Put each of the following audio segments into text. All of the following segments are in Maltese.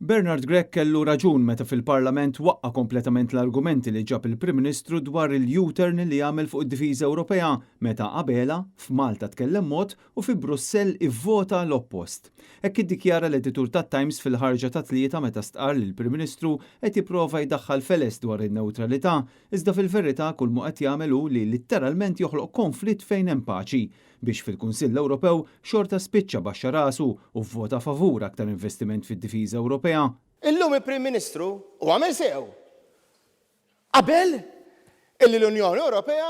Bernard Grech kellu raġun meta fil-Parlament waqqa' kompletament l-argumenti li ġab il-Prim Ministru dwar il-U-turn li għamel fuq id-difiża Ewropea meta Abela f'Malta tkellem mod u fi Brussell ivvota l-oppost. Hekk iddikjara l-editur tat-Times fil-ħarġa tat-Tlieta meta stqarr li l-Prim Ministru qed jipprova jdaħħal feles dwar in-newtralità iżda fil-verità kull mu qed jagħmel hu li litteralment joħloq konflitt fejn hemm paċi biex fil-Kunsill Ewropew xorta spiċċa baxxa rasu u vvota favur aktar investiment fid-difiża Ewropea. Illum il-Prim Ministru, u għamel sew, qabel illi l-Unjoni Ewropea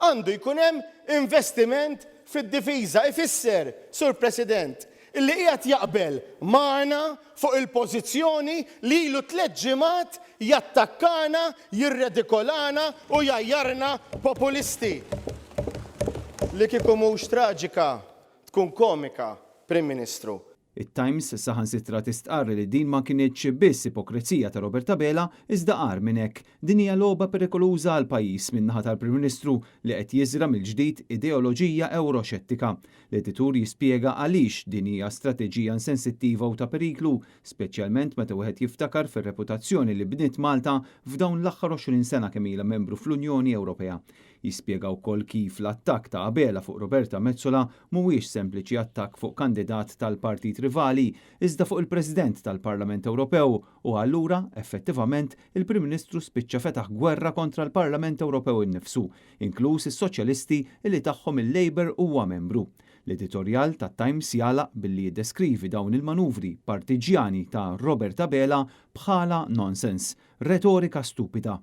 għandu jkun hemm investiment fid-difiża. Ifisser, Sur President, illi qiegħed jaqbel magħna fuq il-pożizzjoni li ilu tlett ġimgħat jattakkana, jirredikolana u jgħajjarna populisti. Li kieku mhux traġika, tkun komika, Prim Ministru. It-Times saħansitra tistqarr li din ma kinitx biss ipokrezija ta' Robert Abela, iżda agħar minn hekk, din hija logħba perikoluża għall-pajjiż min-naħa tal-Prim Ministru li qed jiżra' mill-ġdid ideoloġija ewroxettika. L-editur jispjega għaliex din hija strateġija insensittiva u ta' periklu, speċjalment meta wieħed jiftakar fir-reputazzjoni li bniet Malta f'dawn l-aħħar 20 sena kemm ilha membru fl-Unjoni Ewropea. Jispjega wkoll kif l-attakk ta' Abela fuq Roberta Metsola mhuwiex sempliċi attakk fuq kandidat tal-partit rivali, iżda fuq il-President tal-Parlament Ewropew u allura, effettivament, il-Prim Ministru spiċċa fetaħ gwerra kontra l-Parlament Ewropew innifsu, inkluż is-Soċjalisti li tagħhom il-Labour huwa membru. L-editorjal tat-Times jagħlaq billi jiddeskrivi dawn il-manuvri partiġjani ta' Robert Abela bħala nonsense, retorika stupida.